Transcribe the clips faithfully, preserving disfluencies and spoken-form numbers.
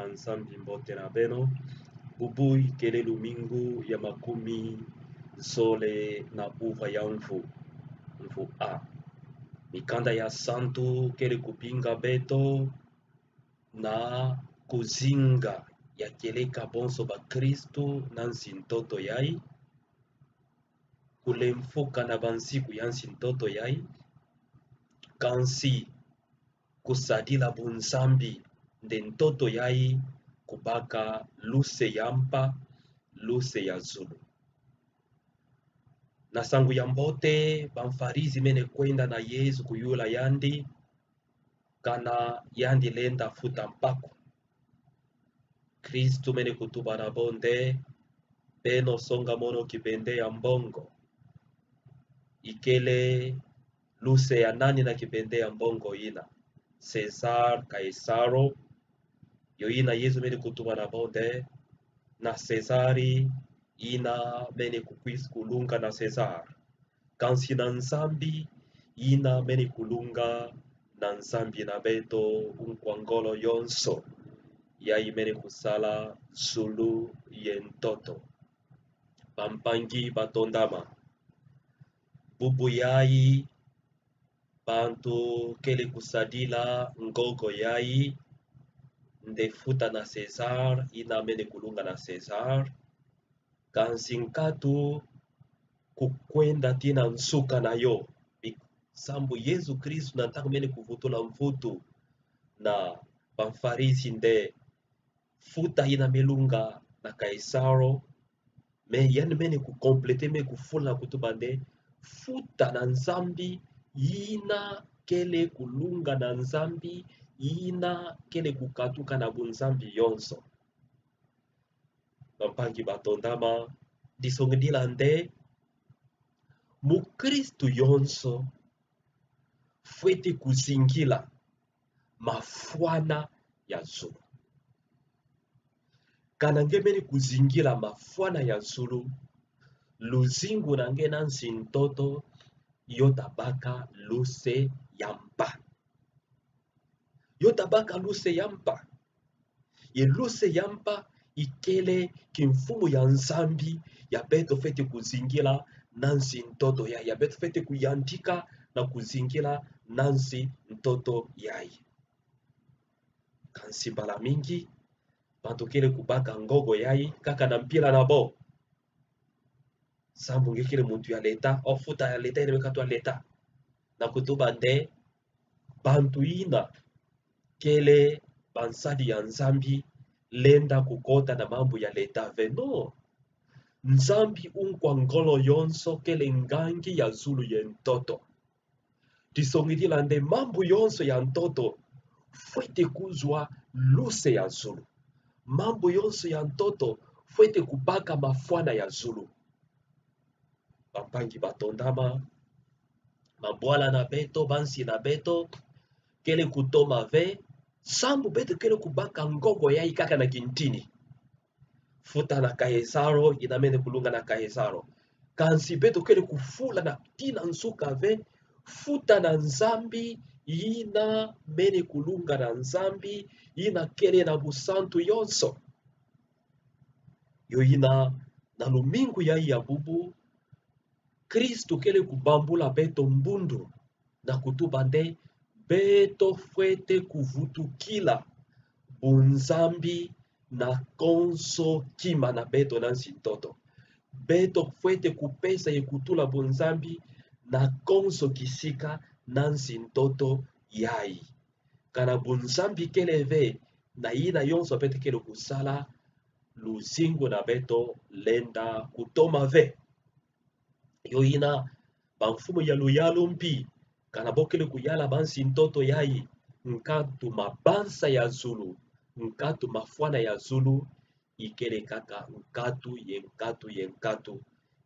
Nzambi, mbote na beno. Bubu ikele lumingu ya makumi zole na uwa ya mvu, mvu A. Mikanda ya santu kele kupinga beto na kuzinga ya kieleka bonso bakristu na nsi ntoto yai, kulemfuka na bansiku ya nsi ntoto yai, kansi kusadila bunzambi nde ntoto yai kubaka luse ya mpa, luse ya zulu. Na nsangu ya mbote, bamfarisi mene kwenda na Yesu kuyula yandi, kana yandi lenda futa mpaku. Kristu mene kutuba na bo nde, beno songa mono kibende ya mbongo. Ikele luse ya nani na kibende ya mbongo ina? Cesar, Kaisaro. Yo ina Yesu mene kutuba na bo nde, na Cesar ina mene kukwis kulunga na Cesar. Kansi na Nzambi ina mene kulunga na Nzambi na beto Nkwa ngolo yonso, yai mene kusala zulu ye ntoto. Bampangi batondama, bubu yai bantu kele kusadila ngogo yai nde futa na Cesar, ina mene kulunga na Cesar. Kansi nkatu kukwenda tina nsuka na yo. Bi-, sambu Yesu Kristu na ntaku mene kuvutula mvutu na bamfarisi nde, futa ina melunga na Kaisaro, me yandi mene kucompléter, me kufula kutuba nde, futa na Nzambi, ina kele kulunga na Nzambi, ina kele kukatuka na bunzambi yonso. Bampangi batondama, disongidila nde, mukristu yonso fwete kuzingila mafwana ya zulu. Kana nge mene kuzingila mafwana ya zulu, luzingu na nge na nsi ntoto yo tabaka luse ya mpa. Yo tabaka luse ya mpa. Ye luse ya mpa ikele kimfumu ya Nzambi ya beto fwete kuzingila na nsi ntoto yai, ya beto fwete kuyantika na kuzingila na nsi ntoto yai. Kansi mbala mingi, bantu kele kubaka ngogo yai kaka na mpila na bo. Sambu nge kele muntu ya leta, o futa ya leta, ina me katu ya leta. Na kutuba nde, bantu ina kele bansadi ya Nzambi lenda kukota na mambu ya leta ve, no. Nzambi Nkwa ngolo yonso kele ngangi ya zulu ye ntoto. Disongidila nde mambu yonso ya ntoto fwete kuzwa luse ya zulu. Mambu yonso ya ntoto fwete kubaka mafwana ya zulu. Bampangi batondama, mabwala na beto, bansi na beto, kele kutoma ve, sambu beto kele kubaka ngogo yai kaka na kintini. Futa na Kaisaro, ina mene kulunga na Kaisaro. Kansi beto kele kufula na tina nsuka ve, futa na Nzambi, ina mene kulunga na Nzambi, ina kele na busantu yonso. Yo ina, na lumingu yai ya bubu, Kristu kele kubambula beto mbundu na kutuba nde, beto fwete kuvutukila bunzambi na konso kima na beto na nsi ntoto. Beto fwete kupesa ye kutula bunzambi na konso kisika na nsi ntoto yai. Kana bunzambi kele ve, na ina yonso beto kele kusala, luzingu na beto lenda kutoma ve. Yo ina, bamfumu ya luyalu mpi, kana bo kele kuyala bansi ntoto yai, nkatu mabanza ya zulu, nkatu mafwana ya zulu, ikele kaka nkatu ye nkatu ye nkatu,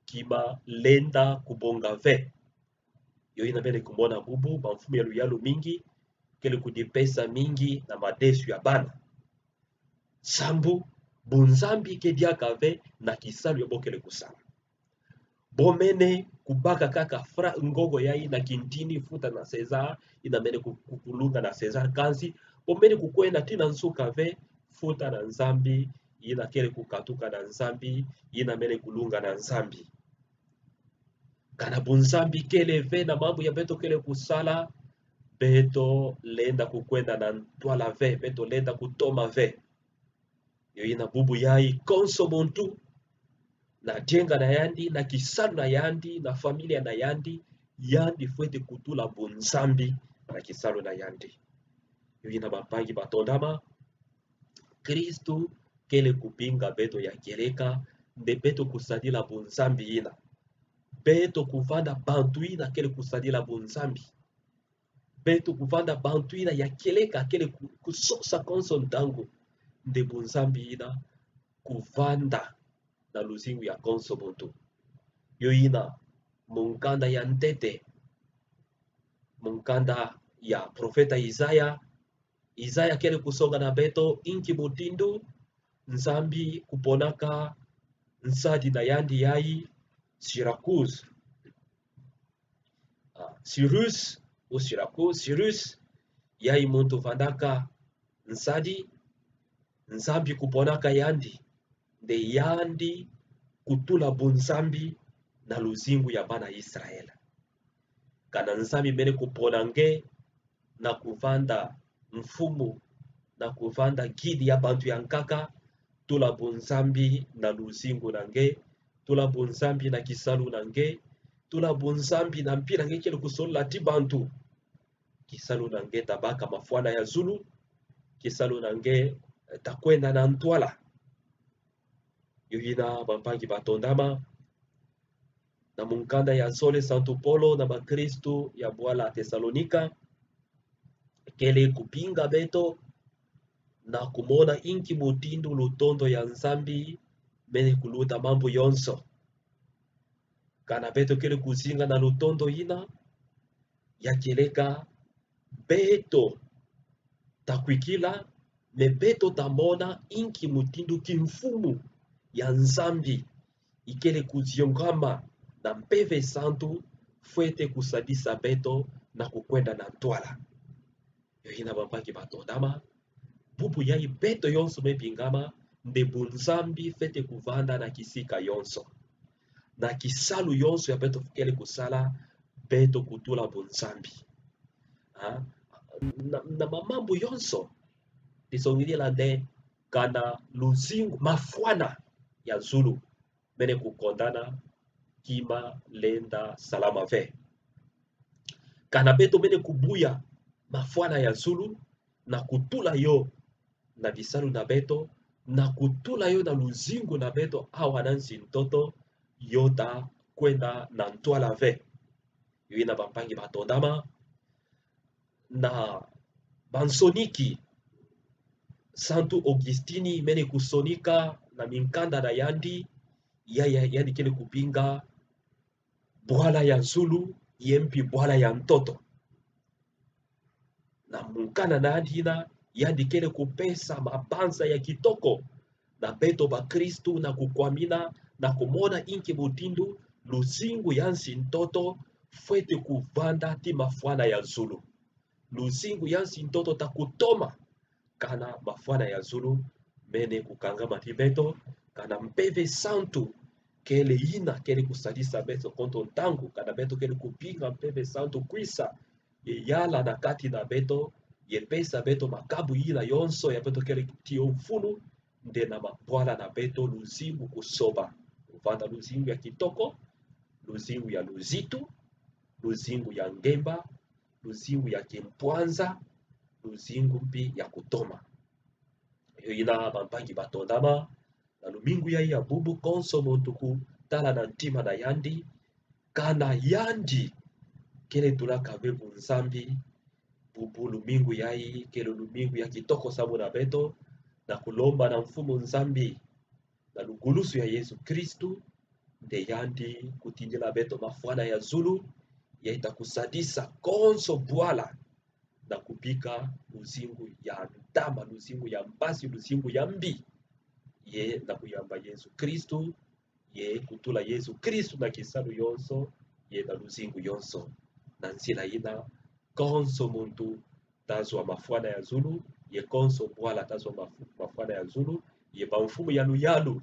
kima lenda kubonga ve. Yo ina mene kumona bubu, bamfumu ya luyalu mingi kele kudipesa mingi na madesu ya bana. Sambu bunzambi ke diaka ve na kisalu yo bo kele kusala. Bo mene kubaka kaka fra ngogo yai na kintini, futa na César, ina mene ku-, ku-, kulunga na César, kansi bo mene kukwenda tina nsuka ve, futa na Nzambi, yina kele kukatuka na Nzambi, yina mene kulunga na Nzambi. Kana bunzambi kele ve na mambu ya beto kele kusala, beto lenda kukwenda na ntwala ve, beto lenda kutoma ve. Yo yina bubu yayi konso muntu, na dienga na yandi, na kisalu na yandi, na familia na yandi, yandi fwete kutula bunzambi na kisalu na yandi. Yo yina bampangi batondama, Kristu kele kubinga beto ya kieleka, nde beto kusadila bunzambi yina. Beto kuvanda bantu yina kele kusadila bunzambi. Beto kuvanda bantu yina ya kieleka kele ku-, kusosa konso ntangu. Nde bunzambi yina kuvanda na luzingu ya konso muntu. Yo yina, mukanda ya ntete, mukanda ya profeta Isaya, Isaya kele kusonga na beto inki mutindu Nzambi kuponaka nsadi na yandi yayi, Sirakuse. Ah, Siruse, ou Sirakuse, Siruse, yayi muntu vandaka nsadi, Nzambi kuponaka yandi, nde yandi kutula bunzambi na luzingu ya bana Israel. Kana Nzambi mene kupona nge na kuvanda mfumu, na kuvanda guide ya bantu ya nkaka, tula bunzambi na luzingu na nge, tula bunzambi na kisalu na nge, tula bunzambi na mpila nge kele kusolola ti bantu. Kisalu na nge tabaka mafwana ya zulu, kisalu na nge, eh, takwenda na ntwala. Yo yina bampangi batondama, na mukanda ya zole Santu Polo na bakristu ya bwala Tesalonika, kele kubinga beto na kumona inki mutindu lutondo ya Nzambi mene kuluta mambu yonso. Kana beto kele kuzinga na lutondo yina, ya kieleka, beto takwikila, me beto tamona inki mutindu kimfumu ya Nzambi ikele kuziongama na Mpeve Santu, fwete kusadisa beto na kukwenda na ntwala. Yo yina bampangi batondama, bubu yayi beto yonso me bingama, nde bunzambi fwete kuvanda na kisika yonso. Na kisalu yonso ya beto kele kusala, beto kutula bunzambi. Ha? Na, na ma-, mambu yonso, disongidila nde kana luzingu, mafwana ya zulu mene kukondana, kima lenda salama ve. Kana beto mene kubuya mafwana ya zulu, na kutula yo na bisalu na beto, na kutula yo na luzingu na beto awa na nsi-ntoto, yo takwenda na ntwala ve. Yo yina bampangi batondama, na bansoniki, Santu Augustini mene kusonika na minkanda na yandi, ya, ya, yandi kele kubinga bwala ya zulu, ye mpi bwala ya ntoto. Na mukanda na yandi yina, yandi kele kupesa mabanza ya kitoko na beto bakristu na kukwamina, na kumona inki mutindu luzingu ya nsi-ntoto fwete kuvanda ti mafwana ya zulu. Luzingu ya nsi-ntoto takutoma kana mafwana ya zulu mene kukangama ti beto, kana Mpeve Santu kele yina kele kusadisa beto konto ntangu, kana beto kele kubinga Mpeve Santu kwisa, ye yala na kati na beto, ye pesa beto makabu yina yonso ya beto kele tiyo mfunu, nde na mabwala na beto luzingu kusoba. Kuvanda luzingu ya kitoko, luzingu ya luzitu, luzingu ya ngemba, luzingu ya kimpwanza, luzingu mpi ya kutoma. Yo yina bampangi batondama, na lumingu yayi ya bubu konso muntu kutala na ntima na yandi, kana yandi kele tulaka ve bunzambi, bubu lumingu yayi kele lumingu ya kitoko samu na beto, na kulomba na Mfumu Nzambi, na lugulusu ya Yezu Kristu, nde yandi kutindila beto mafwana ya zulu, ye ita kusadisa konso bwala, na kubika luzingu ya ntama, luzingu ya mpasi, luzingu ya mbi. Ye na kuyamba Yezu Kristu, ye kutula Yezu Kristu na kisalu yonso, ye na luzingu yonso. Na nzila yina, konso muntu tazwa mafwana ya zulu, Ye konso buala tazwa mafu-, mafuana ya zulu, ye bau mfumu yaluyalu,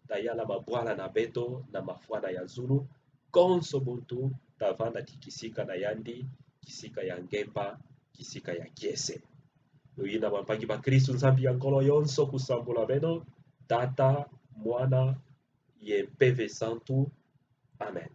tayala mabuala na beto na mafuana ya zulu, konso buntu, tavana ti kisika na yandi, kisika ya ngemba, kisika ya kiese. Luina Bampangi ba Kristu Nzambi ya ngolo yonso kusambula beno, Tata, Mwana, ye Mpeve Santu. Amen.